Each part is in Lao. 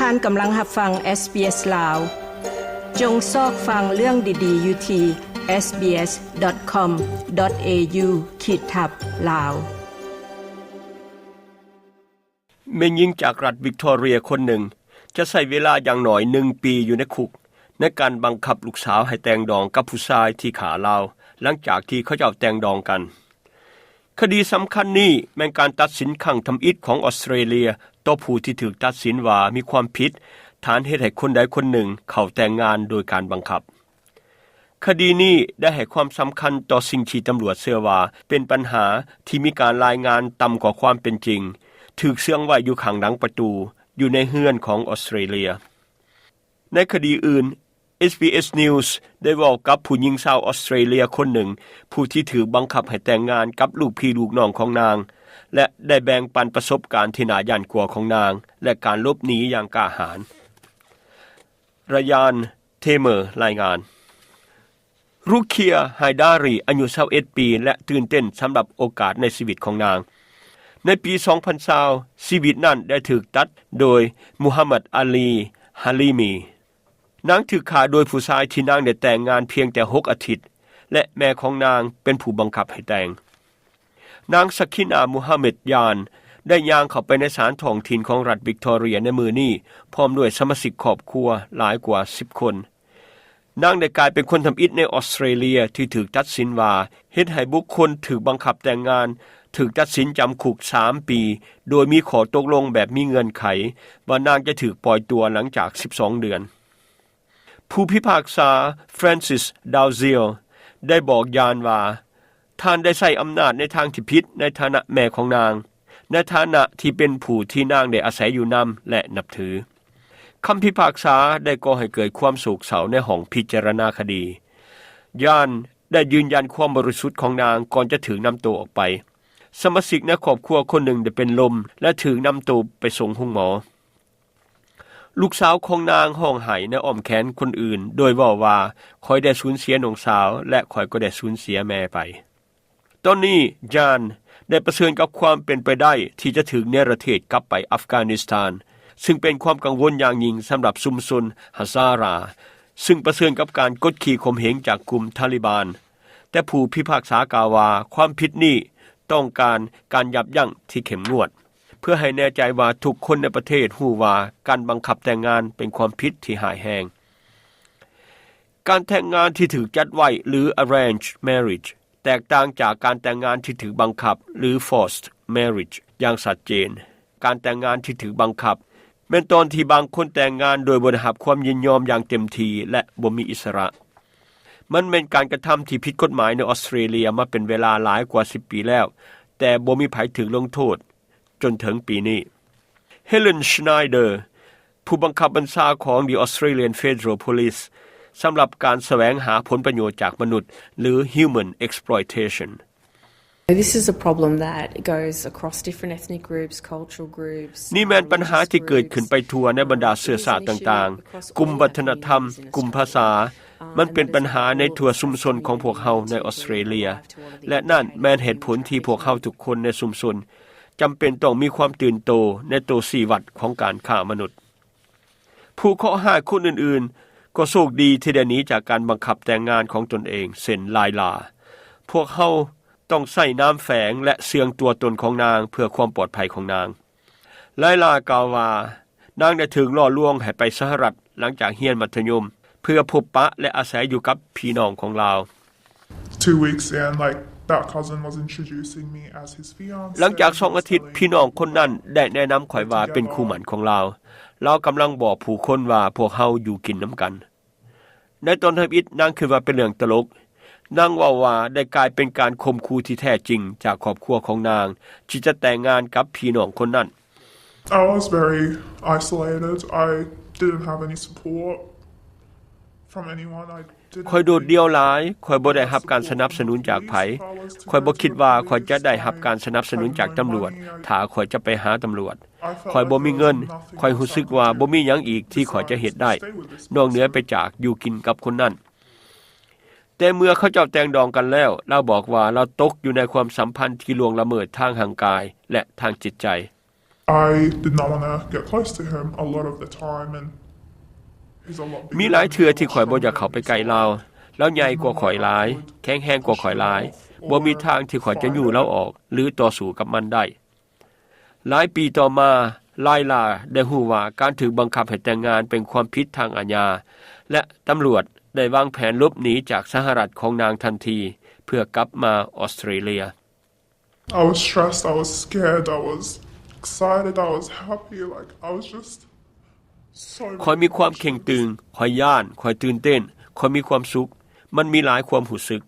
ທ່ານກຳລັງຮັບຟັງ SBS ລາວ. ຈົ່ງຊອກຟັງເລື່ອງດີໆຢູ່ທີ່ SBS.com.au ຂີດທັບ Lao. ແມ່ຍິງຈາກລັດວິກຕໍເຣຍຄົນໜຶ່ງ ຈະໃຊ້ເວລາຢ່າງໜ້ອຍໜຶ່ງປີຢູ່ໃນຄຸກ ໃນການບັງຄັບລູກສາວໃຫ້ແຕ່ງດອງກັບຜູ້ຊາຍທີ່ຂ້າລາວ ຫຼັງຈາກທີ່ເຂົາເຈົ້າແຕ່ງດອງກັນ. ຄະດີສຳຄັນນີ້ແມ່ນການຕັດສິນຄັ້ງທຳອິດຂອງອອສເຕຣເລຍ ຕໍ່ຜູ້ທີ່ຖືກຕັດສິນວ່າມີຄວາມຜິດ ຖານເຮັດໃຫ້ຄົນໃດຄົນໜຶ່ງເຂົ້າແຕ່ງງານໂດຍການບັງຄັບ. ຄະດີນີ້ໄດ້ໃຫ້ຄວາມສຳຄັນຕໍ່ສິ່ງທີ່ຕຳຫຼວດເຊື່ອວ່າເປັນບັນຫາທີ່ມີການລາຍງານຕ່ຳກວ່າຄວາມເປັນຈິງ, ຖືກເຊື່ອງໄວ້ຢູ່ຂ້າງຫຼັງປະຕູ ຢູ່ໃນເຮືອນຂອງອອສເຕຣເລຍ. ໃນຄະດີອື່ນ, SBS News ໄດ້ເວົ້າກັບຜູ້ຍິງຊາວອອສເຕຣເລຍຄົນໜຶ່ງ ຜູ້ທີ່ຖືກບັງຄັບໃຫ້ແຕ່ງງານກັບລູກພີ່ລູກນ້ອງຂອງນາງ ແລະ ໄດ້ແບ່ງປັນປະສົບການທີ່ໜ້າຢ້ານກົວຂອງນາງ ແລະ ການຫຼົບໜີຢ່າງກ້າຫານ. Ryan Tamer ລາຍງານ. Rukia Haidari ອາຍຸຊາວເອັດປີ ແລະ ຕື່ນເຕັ້ນສຳລັບໂອກາດໃນຊີວິດຂອງນາງ. ໃນປີສອງພັນຊາວ ຊີວິດນັ້ນໄດ້ຖືກຕັດໂດຍ Muhammad Ali Halimi. ນາງຖືກຂ້າໂດຍຜູ້ຊາຍທີ່ນາງໄດ້ແຕ່ງງານພຽງແຕ່ຫົກອາທິດ ແລະ ແມ່ຂອງນາງເປັນຜູ້ບັງຄັບໃຫ້ແຕ່ງ. ນາງ Sakina Muhammad Yan ໄດ້ຍ່າງເຂົ້າໄປໃນສານທ້ອງຖິ່ນຂອງລັດວິກຕໍເຣຍໃນມື້ນີ້ ພ້ອມດ້ວຍສະມາຊິກຄອບຄົວຫຼາຍກວ່າສິບຄົນ. ນາງໄດ້ກາຍເປັນຄົນທຳອິດໃນອອສເຕຣເລຍທີ່ຖືກຕັດສິນວ່າເຮັດໃຫ້ບຸກຄົນຖືກບັງຄັບແຕ່ງງານ ຖືກຕັດສິນຈຳຄຸກສາມປີ ໂດຍມີຂໍ້ຕົກລົງແບບມີເງື່ອນໄຂວ່ານາງຈະຖືກປ່ອຍຕົວຫຼັງຈາກສິບສອງເດືອນ. ຜູ້ພິພາກສາ Francis Dalziel ໄດ້ບອກ Yan ວ່າ ທ່ານໄດ້ໃຊ້ອຳນາດໃນທາງທີ່ຜິດໃນຖານະແມ່ຂອງນາງ, ໃນຖານະທີ່ເປັນຜູ້ທີ່ນາງໄດ້ອາໄສຢູ່ນຳ ແລະ ນັບຖື. ຄຳພິພາກສາໄດ້ກໍ່ໃຫ້ເກີດຄວາມໂສກເສົ້າໃນຫ້ອງພິຈາລະນາຄະດີ. Yan ໄດ້ຢືນຢັນຄວາມບໍລິສຸດຂອງນາງກ່ອນຈະຖືກນຳໂຕອອກໄປ. ສະມາຊິກໃນຄອບຄົວຄົນໜຶ່ງໄດ້ເປັນລົມ ແລະ ຖືກນຳໂຕໄປສົ່ງໂຮງໝໍ. ລູກສາວຂອງນາງຮ້ອງໄຫ້ໃນອ້ອມແຂນຄົນອື່ນ ໂດຍເວົ້າວ່າ, ຂ້ອຍໄດ້ສູນເສຍນ້ອງສາວ ແລະ ຂ້ອຍກໍໄດ້ສູນເສຍແມ່ໄປ. ຕອນນີ້ Yan ໄດ້ປະເຊີນກັບຄວາມເປັນໄປໄດ້ທີ່ຈະຖືກເນລະເທດກັບໄປອັຟການິສຖານ, ຊຶ່ງເປັນຄວາມກັງວົນຢ່າງຍິ່ງສຳລັບຊຸມຊົນ Hazara, ຊຶ່ງປະເຊີນກັບການກົດຂີ່ຂົ່ມເຫງຈາກກຸ່ມທາລິບານ. ແຕ່ຜູ້ພິພາກສາກ່າວວ່າ ຄວາມຜິດນີ້ຕ້ອງການການຢັບຢັ້ງທີ່ເຂັ້ມງວດ ເພື່ອໃຫ້ແນ່ໃຈວ່າທຸກຄົນໃນປະເທດຮູ້ວ່າການບັງຄັບແຕ່ງງານເປັນຄວາມຜິດທີ່ຮ້າຍແຮງ. ການແຕ່ງງານທີ່ຖືກຈັດໄວ້ ຫຼື arranged marriage ແຕກຕ່າງຈາກການແຕ່ງງານທີ່ຖືກບັງຄັບ ຫຼື forced marriage ຢ່າງຊັດເຈນ. ການແຕ່ງງານທີ່ຖືກບັງຄັບ ແມ່ນຕອນທີ່ບາງຄົນແຕ່ງງານໂດຍບໍ່ໄດ້ຮັບຄວາມຍິນຍອມຢ່າງເຕັມທີ່ ແລະ ບໍ່ມີອິດສະຫຼະ. ມັນແມ່ນການກະທຳທີ່ຜິດກົດໝາຍໃນອອສເຕຣເລຍມາເປັນເວລາຫຼາຍກວ່າສິບປີແລ້ວ, ແຕ່ບໍ່ມີໃຜຖືກລົງໂທດຈົນເຖິງປີນີ້. Helen Schneider ຜູ້ບັງຄັບບັນຊາຂອງ The Australian Federal Police ສຳລັບການສະແຫວງຫາຜົນປະໂຫຍດຈາກມະນຸດ ຫຼື human exploitation. This is a problem that goes across different ethnic groups, cultural groups. ນີ້ແມ່ນບັນຫາທີ່ເກີດຂຶ້ນໄປທົ່ວໃນບັນດາເຊື້ອຊາດຕ່າງໆ, ກຸ່ມວັດທະນະທຳ, ກຸ່ມພາສາ. ມັນເປັນບັນຫາໃນທົ່ວຊຸມຊົນຂອງພວກເຮົາໃນອອສເຕຣເລຍ, ແລະ ນັ້ນແມ່ນເຫດຜົນທີ່ພວກເຮົາທຸກຄົນໃນຊຸມຊົນຈຳເປັນຕ້ອງມີຄວາມຕື່ນໂຕໃນໂຕຊີ້ວັດຂອງການຄ້າມະນຸດ. ຜູ້ເຄາະຮ້າຍຄົນອື່ນໆ ກໍໂຊກດີທີ່ໄດ້ໜີຈາກການບັງຄັບແຕ່ງງານຂອງຕົນເອງ, ເຊັ່ນ Layla. ພວກເຮົາຕ້ອງໃຊ້ນາມແຝງ ແລະ ເຊື່ອງຕົວຕົນຂອງນາງເພື່ອຄວາມປອດໄພຂອງນາງ. Layla ກ່າວວ່າ ນາງໄດ້ຖືກຫຼໍ່ລວງໃຫ້ໄປສະຫະລັດຫຼັງຈາກຮຽນມັດທະຍົມ ເພື່ອພົບປະ ແລະ ອາໄສຢູ່ກັບພີ່ນ້ອງຂອງລາວ. Two weeks in, like, that cousin was introducing me as his fiancé. ຫຼັງຈາກສອງອາທິດ, ພີ່ນ້ອງຄົນນັ້ນໄດ້ແນະນຳຂ້ອຍວ່າເປັນຄູ່ໝັ້ນຂອງລາວ. ລາວກຳລັງບອກຜູ້ຄົນວ່າພວກເຮົາຢູ່ກິນນຳກັນ. ໃນຕອນທຳອິດ, ນາງຄິດວ່າເປັນເລື່ອງຕະຫຼົກ. ນາງເວົ້າວ່າໄດ້ກາຍເປັນການຂົ່ມຂູ່ທີ່ແທ້ຈິງຈາກຄອບຄົວຂອງນາງ ທີ່ຈະແຕ່ງງານກັບພີ່ນ້ອງຄົນນັ້ນ. I was very isolated. I didn't have any support from anyone. I ຂ້ອຍໂດດດ່ຽວຫຼາຍ, ຂ້ອຍບໍ່ໄດ້ຮັບການສະໜັບສະໜູນຈາກໃຜ. ຂ້ອຍບໍ່ຄິດວ່າຂ້ອຍຈະໄດ້ຮັບການສະໜັບສະໜູນຈາກຕຳຫຼວດ ຖ້າຂ້ອຍຈະໄປຫາຕຳຫຼວດ. ຂ້ອຍບໍ່ມີເງິນ, ຂ້ອຍຮູ້ສຶກວ່າບໍ່ມີຫຍັງອີກທີ່ຂ້ອຍຈະເຮັດໄດ້ ນອກເໜືອໄປຈາກຢູ່ກິນກັບຄົນນັ້ນ. ແຕ່ເມື່ອເຂົາເຈົ້າແຕ່ງດອງກັນແລ້ວ, ລາວບອກວ່າລາວຕົກຢູ່ໃນຄວາມສຳພັນທີ່ລ່ວງລະເມີດທາງຮ່າງກາຍ ແລະ ທາງຈິດໃຈ. I did not want to get close to him a lot of the time, and he's a lot bigger than me. ມີຫຼາຍເທື່ອທີ່ຂ້ອຍບໍ່ຢາກເຂົ້າໄປໃກ້ລາວ. ລາວໃຫຍ່ກວ່າຂ້ອຍຫຼາຍ, ແຂງແຮງກວ່າຂ້ອຍຫຼາຍ, ບໍ່ມີທາງທີ່ຂ້ອຍຈະຍູ້ລາວອອກ ຫຼື ຕໍ່ສູ້ກັບມັນໄດ້. ຫຼາຍປີຕໍ່ມາ, ໄລລາໄດ້ຮູ້ວ່າການຖືກບັງຄັບໃຫ້ແຕ່ງງານເປັນຄວາມຜິດທາງອາຍາ ແລະ ຕຳຫຼວດໄດ້ວາງແຜນຫຼົບໜີຈາກສະຫະລັດຂອງນາງທັນທີ ເພື່ອກັບມາອອສເຕຣເລຍ. I was stressed, I was scared, I was excited, I was happy, like, I was just so ຂ້ອຍມີຄວາມເຄັ່ງຕຶງ, ຂ້ອຍຢ້ານ, ຂ້ອຍຕື່ນເຕັ້ນ, ຂ້ອຍມີຄວາມສຸກ, ມັນມີຫຼາຍຄວາມຮູ້ສຶກ.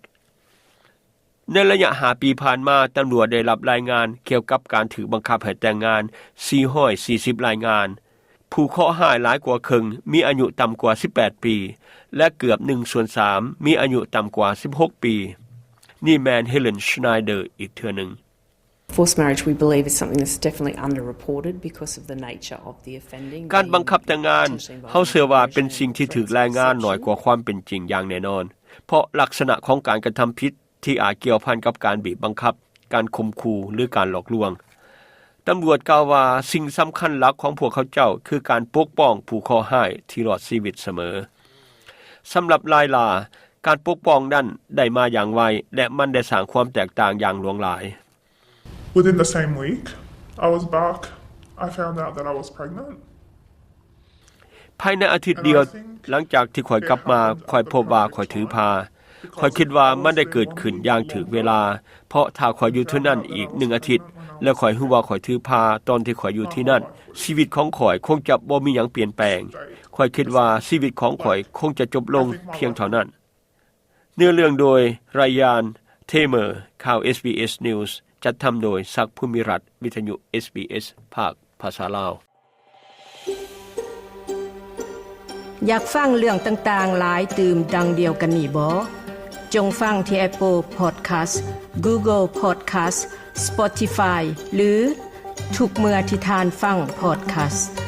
ໃນໄລຍະຫ້າປີຜ່ານມາ, ຕຳຫຼວດໄດ້ຮັບລາຍງານກ່ຽວກັບການຖືກບັງຄັບໃຫ້ແຕ່ງງານສີ່ຮ້ອຍສີ່ສິບລາຍງານ. ຜູ້ເຄາະຮ້າຍຫຼາຍກວ່າເຄິ່ງມີອາຍຸຕ່ຳກວ່າສິບແປດປີ ແລະ ເກືອບໜຶ່ງສ່ວນສາມມີອາຍຸຕ່ຳກວ່າສິບຫົກປີ. ນີ້ແມ່ນ Helen Schneider ອີກເທື່ອໜຶ່ງ. Forced marriage, we believe, is something that's definitely underreported because of the nature of the offending. ການບັງຄັບແຕ່ງງານ, ເຮົາເຊື່ອວ່າເປັນສິ່ງທີ່ຖືກລາຍງານໜ້ອຍກວ່າຄວາມເປັນຈິງຢ່າງແນ່ນອນ, ເພາະລັກສະນະຂອງການກະທຳຜິດທີ່ອາດກ່ຽວພັນກັບການບີບບັງຄັບ, ການຂົ່ມຂູ່ ຫຼື ການຫຼອກລວງ. ຕຳຫຼວດກ່າວວ່າ ສິ່ງສຳຄັນຫຼັກຂອງພວກເຂົາເຈົ້າຄືການປົກປ້ອງຜູ້ເຄາະຮ້າຍທີ່ລອດຊີວິດສະເໝີ. ສຳລັບໄລລາ, ການປົກປ້ອງນັ້ນໄດ້ມາຢ່າງໄວ ແລະ ມັນໄດ້ສ້າງຄວາມແຕກຕ່າງຢ່າງຫຼວງຫຼາຍ. Within the same week, I was back. I found out that I was pregnant. ພາຍໃນອາທິດດຽວຫຼັງຈາກທີ່ຂ້ອຍກັບມາ, ຂ້ອຍພົບວ່າຂ້ອຍຖືພາ. ຂ້ອຍຄິດວ່າມັນໄດ້ເກີດຂຶ້ນຢ່າງຖືກເວລາ, ເພາະຖ້າຂ້ອຍຢູ່ທີ່ນັ້ນອີກໜຶ່ງອາທິດ ແລະ ຂ້ອຍຮູ້ວ່າຂ້ອຍຖືພາຕອນທີ່ຂ້ອຍຢູ່ທີ່ນັ້ນ, ຊີວິດຂອງຂ້ອຍຄົງຈະບໍ່ມີຫຍັງປ່ຽນແປງ. ຂ້ອຍຄິດວ່າຊີວິດຂອງຂ້ອຍຄົງຈະຈົບລົງພຽງເທົ່ານັ້ນ. ເນື້ອເລື່ອງໂດຍ Ryan Tamer ຂ່າວ SBS News ຈັດທຳໂດຍ ສັກ ພູມິລັດ ວິທະຍຸ SBS ພາກພາສາລາວ. ຢາກຟັງເລື່ອງຕ່າງໆຫຼາຍຕື່ມດັ່ງດຽວກັນນີ້ບໍ? ຈົ່ງຟັງທີ່ Apple Podcast, Google Podcast, Spotify ຫຼື ທຸກເມື່ອທີ່ທ່ານຟັງ Podcast.